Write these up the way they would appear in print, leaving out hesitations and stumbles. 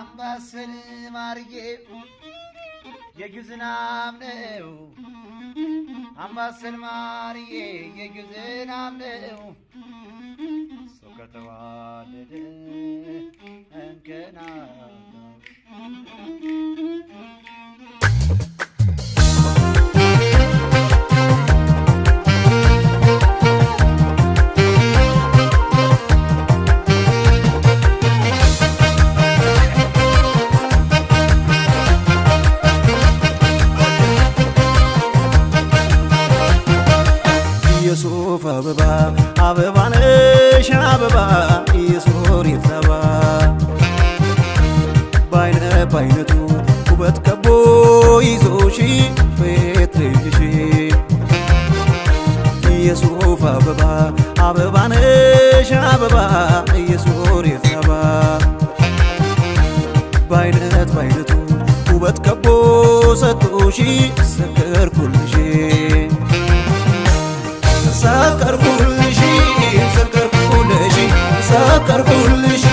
አምባሰል ማርዬ የጊዝናም ነው፣ አምባሰል ማርዬ የጊዝናም ነው። ሰው ከተዋደደ እንከን አለው። የሱፍ አበባ አበባ ነሽ አበባ፣ የሶሪት አበባ፣ በአይነ በአይነቱ ውበት ከቦ ይዞሽ ቤት ልጅሽ። የሱፍ አበባ አበባ ነሽ አበባ፣ የሶሪት አበባ፣ በአይነት በአይነቱ ውበት ከቦ ሰጥቶሽ ሰከርኩልሽ፣ ሰከርኩልሽ፣ ሰከርኩልሽ፣ ሰከርኩልሽ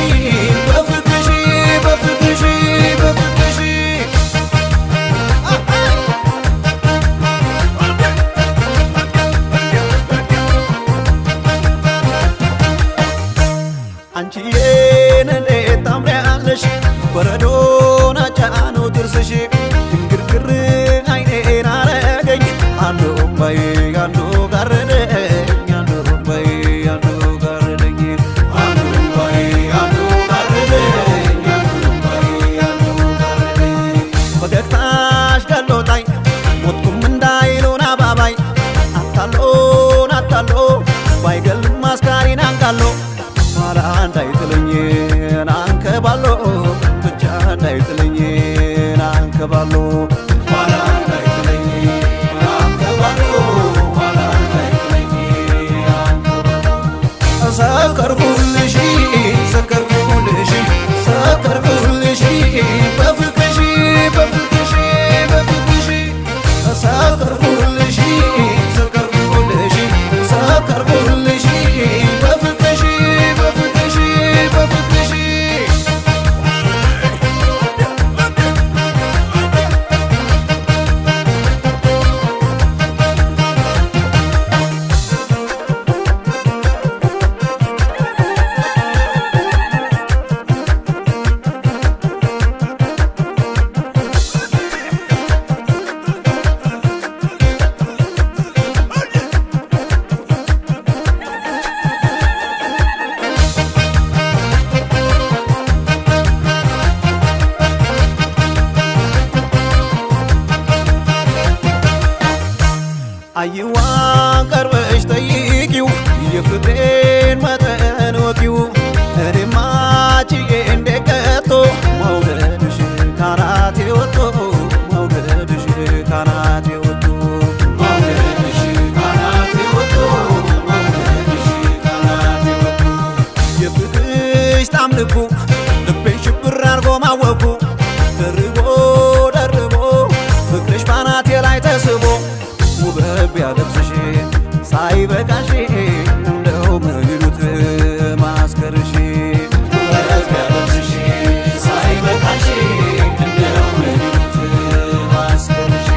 በፍቅርሽ፣ በፍቅርሽ፣ በፍቅርሽ። አንቺዬን እንዴት ታምሪያለሽ፣ በረዶ ናጫ ነው ጥርስሽ፣ ድንግርግር አይኔን አረገኝ፣ አንዱ እምባዬ አንዱ ጋረደኝ፣ አንዱ እምባዬ አንዱ ጋረደኝ፣ አንዱ እምባዬ አንዱ ጋረደኝ፣ አንዱ እምባዬ አንዱ ጋረደኝ። ፈገግታሽ ገሎጣኝ ሞትኩም እንዳይሉን አባባይ፣ አታሎን አታሎ ባይገልም አስካሪን አንጋሎ፣ ኋላ እንዳይጥለኝ አንከባሎ፣ ብቻ እንዳይጥለኝ አንከባሎ፣ ኋላ እንዳይጥለኝ አንከባሎ፣ ኋላ እንዳይጥለኝ አንከባሎ። ሰከርኩልሽ፣ ሰከርኩልሽ፣ ሰከርኩልሽ በፍቅርሽ፣ በፍቅርሽ፣ በፍቅርሽ። ሰከርኩልሽ፣ ሰከርኩልሽ፣ ሰከርኩልሽ በፍቅርሽ፣ በፍቅርሽ፣ በፍቅርሽ። አይዋ ቀርበሽ ጠይቂው፣ የፍቅሬን መጠን ወቂው፣ እኔማ ችዬ እንዴት ቀቶ መውደድሽ ካናቴ ወጥቶ፣ መውደድሽ ካናቴ ወጥቶ፣ መውደድሽ ካናቴ ወጥቶ፣ መውደድሽ ካናቴ ወጥቶ። የፍቅርሽ ጣም ልኩ ልቤን ሽብር አርጎ ማወኩ፣ ደርቦ ደርቦ ፍቅርሽ ባናቴ ላይ ተስቦ፣ ውበት ቢያለብስሽ ሳይበቃሽ እንደው ምን ይሉት ማስከርሽ፣ ውበት ቢያለብስሽ ሳይበቃሽ እንደው ምን ይሉት ማስከርሽ።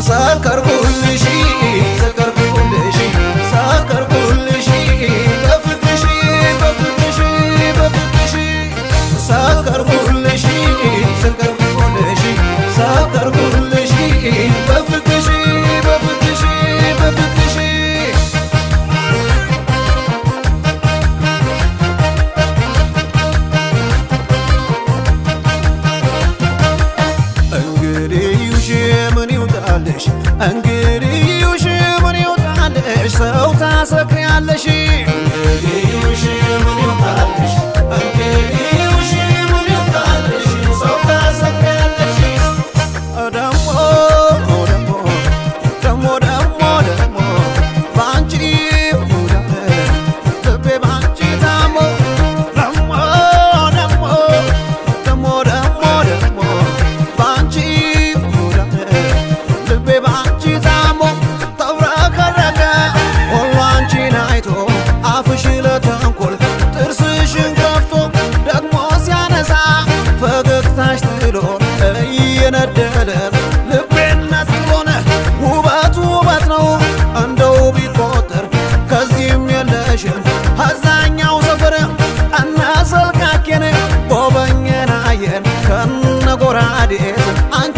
ሰከርኩልሽ፣ ሰከርኩልሽ፣ ሰከርኩልሽ በፍቅርሽ፣ በፍቅርሽ፣ በፍቅርሽ። ሰከርኩልሽ፣ ሰከርኩልሽ፣ ሰከርኩልሽ በፍቅርሽ፣ በፍቅርሽ፣ በፍቅርሽ። እንግዲህ ዩሽ ምን ይውጣልሽ፣ እንግዲህ ዩሽ ምን ይውጣልሽ፣ ሰው ታሰክሪያለሽ። እንግዲህ ዩሽ ምን ይውጣልሽ፣ እንግዲህ ዩሽ ምን ይውጣልሽ፣ ሰው ታሰክሪያለሽ። ደሞ ደሞ ደሞ ደሞ ደሞ ባንቺ ልቤ ባንቺ ታሞ፣ ደሞ ደሞ ደሞ ደሞ ደሞ ባንቺ ልቤ ባንቺ ከነጎራዴቱ አንቺ።